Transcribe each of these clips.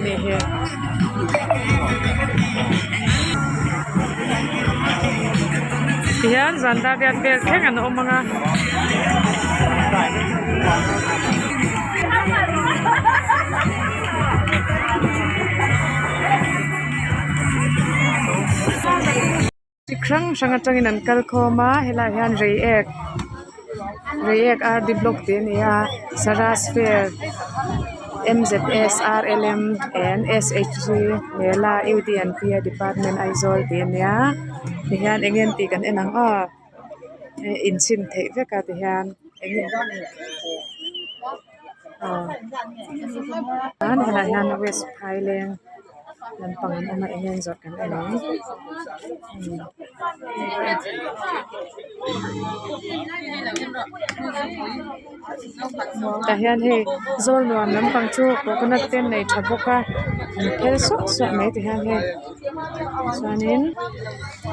nih hi. Tihian zan dar riat vel thleng an awm ang a. Chi hrang hrang atangin an kal khawm a helaiah hian reiek reiek r d block tih a ni a saras fair m z s r l m and s h g mela u d and p a department Aizawl tih a nia tihian eng nge an tih kan en ang aw inchhin theih vek a tihian aw helaiah hian west phaileng. Lampang an awm a eng nge an zawrh kan en ang tah hian hei zawl nuam lampang chu coconut te an nei tha bawk a an phel suah suah mai ti hian hei chuanin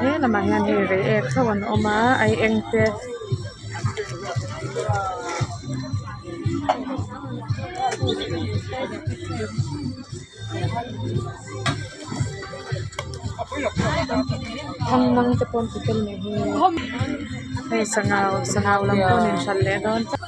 he lamah hian hei reiek tho an awm a aieng te. Thlangnang te pawh an ti tel nih hi hei sangau sangau lam pawh an inhralh leh dawn tlat.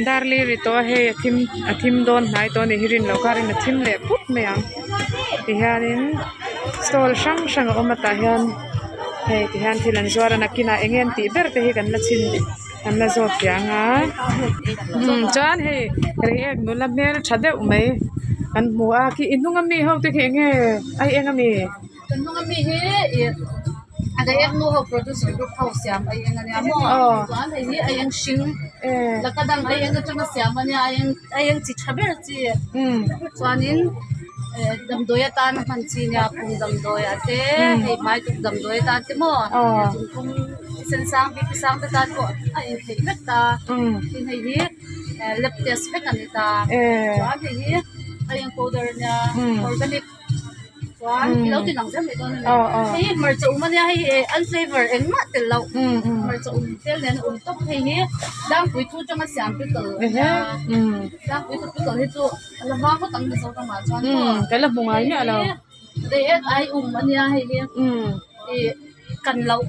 Darli ri tawh a hei a thim a thim dawn hnai tawh a nih hi rin loh karin a thim leh put mai ang tihianin stall hrang hrang a awm a tah hian hei tihian thil an zuar a nakinah eng nge an tih ber te hi kan la chhin kan la zawt ve ang a umm chuan hei reiek nula hmel tha deuh mai kan hmu a khi i hnung ami ho te khi eng nge ai eng ami. Kan hnung ami hi ih a reiek nu ho producer group ho siam ai eng ania maw chuan hei hi ai eng hring laka dang ai eng atanga siam ania ai eng ai eng chi tha ber chi chuanin eh damdawi atan a hman chi nia pum damdawi ah te hei hmai tuk damdawi atan te maw zunpum sen sang bp sang te tan pawh a intheih vek ta tin hei hi eh lab test vek a ni ta chuan hei hi a eng powder ania organic chuan i lo ti lang zel mai dawn a ni hei hi hmarcha um ania hei hi an flavor engmah tel loh hmarcha um tel nen a um tawp hei hi tlangpui thu atanga siam pickle ania tlangpui thu pickle hi chu a la hma ngawt ang Mizoramah chuan maw ka la hmu ngai miah lo. Reiek ai um ania hei hi ih kan loh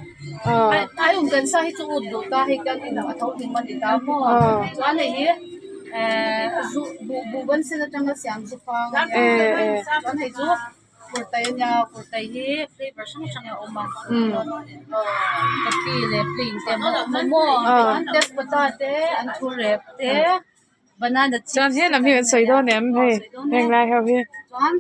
ai um kan sa hi chu ut duh ta hei kan inah a tho hlim a ni ta maw chuan hei hi ehh zu buh buh ban sen atanga siam zu fang ania chuan hei chu kurtai ania kurtai hi flavour hrang hrang a awm a coffee leh plain te a awm a maw tezpata te anthur rep te. Banana chips Chuan he lam hi kan sawi dawn em hei heng lai ho hi. Chuan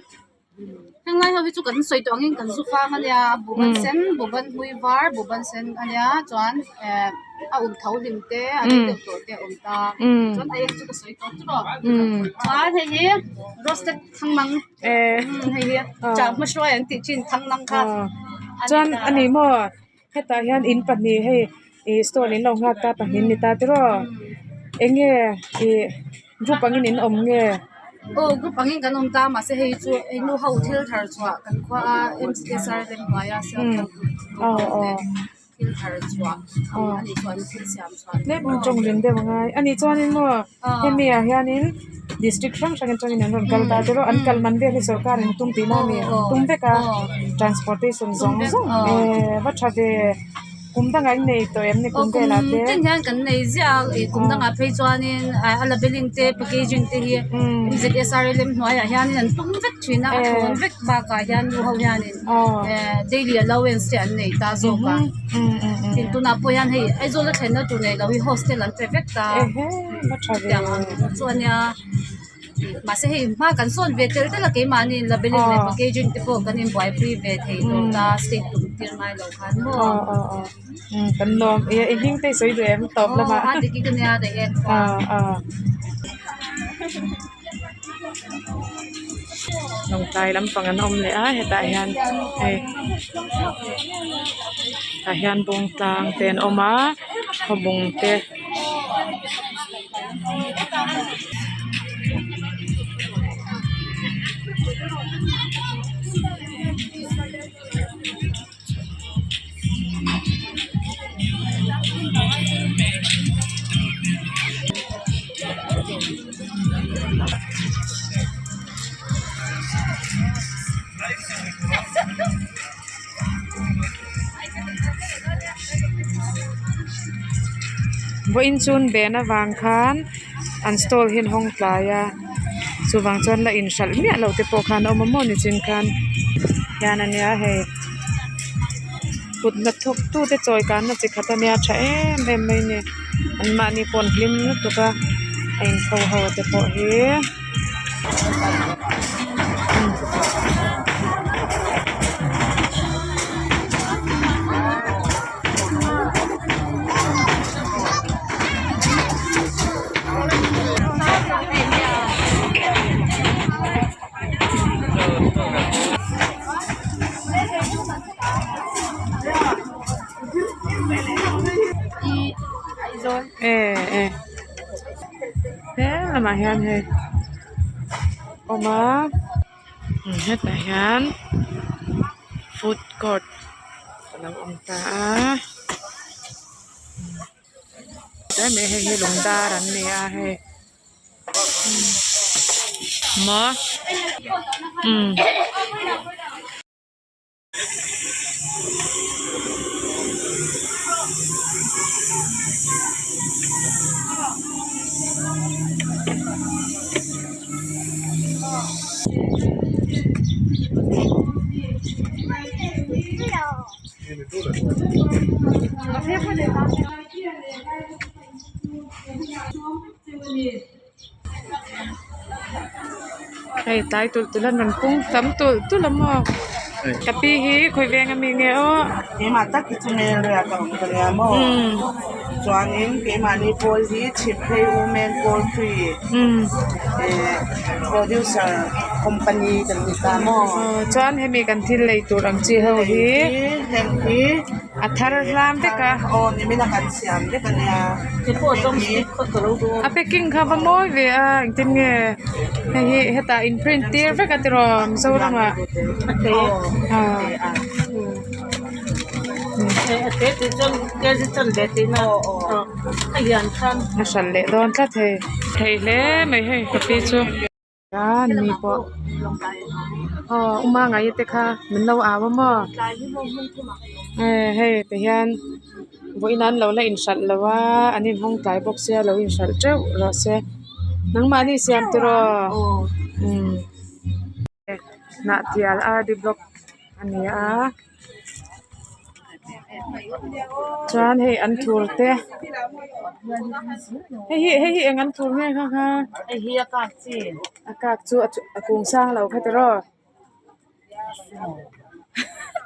heng lai ho hi chu kan sawi tawh angin kan zu fang ania buhban sen buhban hlui var buhban sen ania chuan eh a um tho hlim te a rei deuh tawh te a awm ta chuan a eng chu ka sawi tawh tawh chuan hei hi roasted thangmang hei hi chah hmahruai an tih thin thangmang kha Chuan ani maw Hetah hian in pahnih hei ih stall in lo nghak ta pahnih an ni ta tiraw eng nge ih group angin in awm nge? Aw group angin kan awm ta mahse hei chu hei nu ho thil thar chhuah kan khua a m c s r te hnuaia self help group nu ho te thil thar chhuah ang a nih chuan thil siam chhuah Tlem an tawng rin deuh angai a nih chuanin maw hemi ah hianin district hrang hrang atangin an rawn kal ta tiraw an kal man vel hi sorkar in tum tihna a ni tum vek a transportation zawng zawng ehh va tha ve kum dangah in nei tawh em ni kum velah te kum tin hian kan nei ziah a ih kum dangah phei chuanin a labelling te packaging te hi z s r l m hnuaiah hianin an tum vek thin a a thlawn vek bakah hian nu ho hianin ehh daily allowance te an nei ta zawk a tin tunah pawh hian hei Aizawl a thlenna tur nei lo hi hostel an pe vek ta tiang ang chu a nia mahse hei hma kan sawn ve tel tel a keimahni labelling leh packaging te pawh kan inbuaipui ve thei tawh ta state tum tir ngai lo khan maw. Kan nuam i hming te i sawi duh em tawp lamah. Aw a dik i ka nia daih e. Lawngtlai lampang an awm leh a hetah hian hei tah hian bawngtlang te an awm a khawbung te. Vawiin chun ben avang khan an stall hi an hawng tlai a chuvang chuan la inhralh miah lo te pawh khan a awm a maw nichin khan hian a nia hei kut hnathawk tute chawi kanna chi khat a nia tha em em mai a ni an mahni pawh an hlim lutuk a a inpho ho te pawh hi. He lamah hian hei awm a hetah hian food court a lo awm ta a hei hi lung dar an ni a hei maw umm. Hei tlai tulh tulh a rawn pung tam tulh tulh a maw ka pi hi khawi veng ami nge aw. Keimah tak hi chu hmel riak a awm ta nia maw chuanin keimahni pawl hi Chhipphei Women Poultry eh producer company kan ti ta maw. Chuan hemi kan thil lei tur ang chi ho hi heng hi. A thar hlam vek a. Aw nimina kan siam vek a nia. A packing kha va mawi ve a engtin nge hei hi hetah in print tir vek a tiraw Mizoram ah. A hralh leh dawn tlat hei. Thei hle mai hei ka pi chu. A ni pawh aw u Mangaia te kha min lo au a maw hei ti hian vawiin an lo la inhralh lo a an inhawng tlai bawk sia lo inhralh teuh rawh se nangmahni siam tiraw umm hnahtial R D block a ni a. Chuan hei an thur te hei hi hei hi eng an thur nge kha kha Hei hi a kak chi. A kak chu a kung sang lo kha tiraw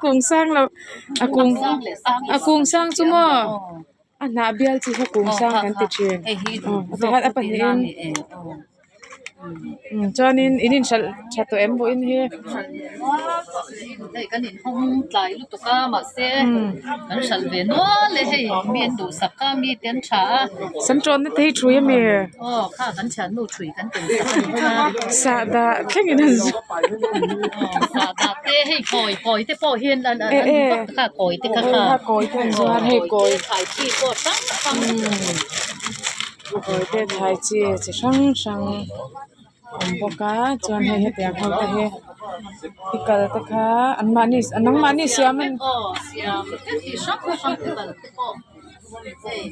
kung sang lo a kung a kung sang chu maw a hnah bial chi kha kung sang kan ti thin tikhan a pahnihin. Chuanin in inhralh tha tawh em pawhin hi. Hei kan inhawng tlai lutuk a mahse kan hralh ve nual e hei mi an duhsak a mi te an tha a. Sam tawnna te hi thui ami? Aw kha kan thiannu thui kan tel sak a ni kha. Sahdah thlengin an zu. Aw sahdah te hei kawi kawi te pawh hian an an vak kha kawi te kha kha. Kawi te an zuar hei kawi. Thlai chi pawh hrang hrang. Kawi te thlai chi chi hrang hrang a awm bawk a chuan hei hetiang ho te hi pickle te kha an mahni nangmahni siam a ni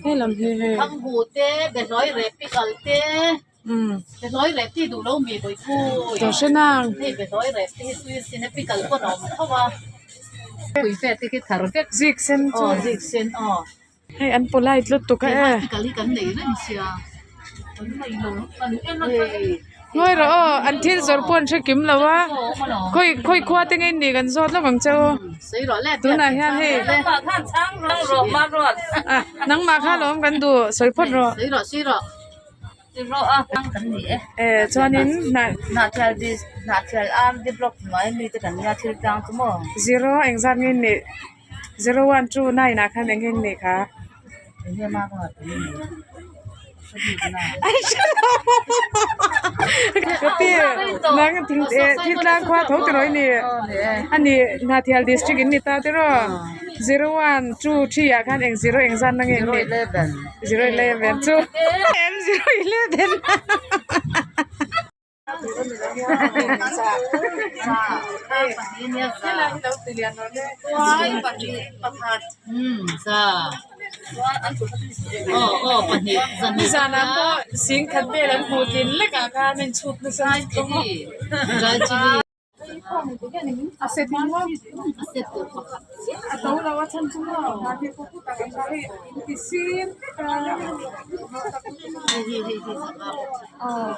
helam hi hei tawhhrenang zik sen chu. Hei an polite lutuk a e. Ngawi rawh aw an thil zawrh pawh an hre kim lo a khawi khawi khua te nge ni kan zawt lawk ang che u tunah hian hei ah nangmah kha lawm kan duh sawi phawt rawh. Eh chuanin zero engzat nge ni. Zero one two nine ah khan eng eng nih kha? Ka ti nang thing eh thiltlang khua tho tiraw i ni a ni Hnahthial district in ni ta tiraw zero one two three ah khan eng zero eng zat na nge nih zero eleven chu em zero eleven. Nizanah pawh singkhat vel an hmuh tlin lek ah khan a inchhut nasa lutuk a. A set in maw? A to lo a chhan chu maw? Hei inti sir vek a. Aw.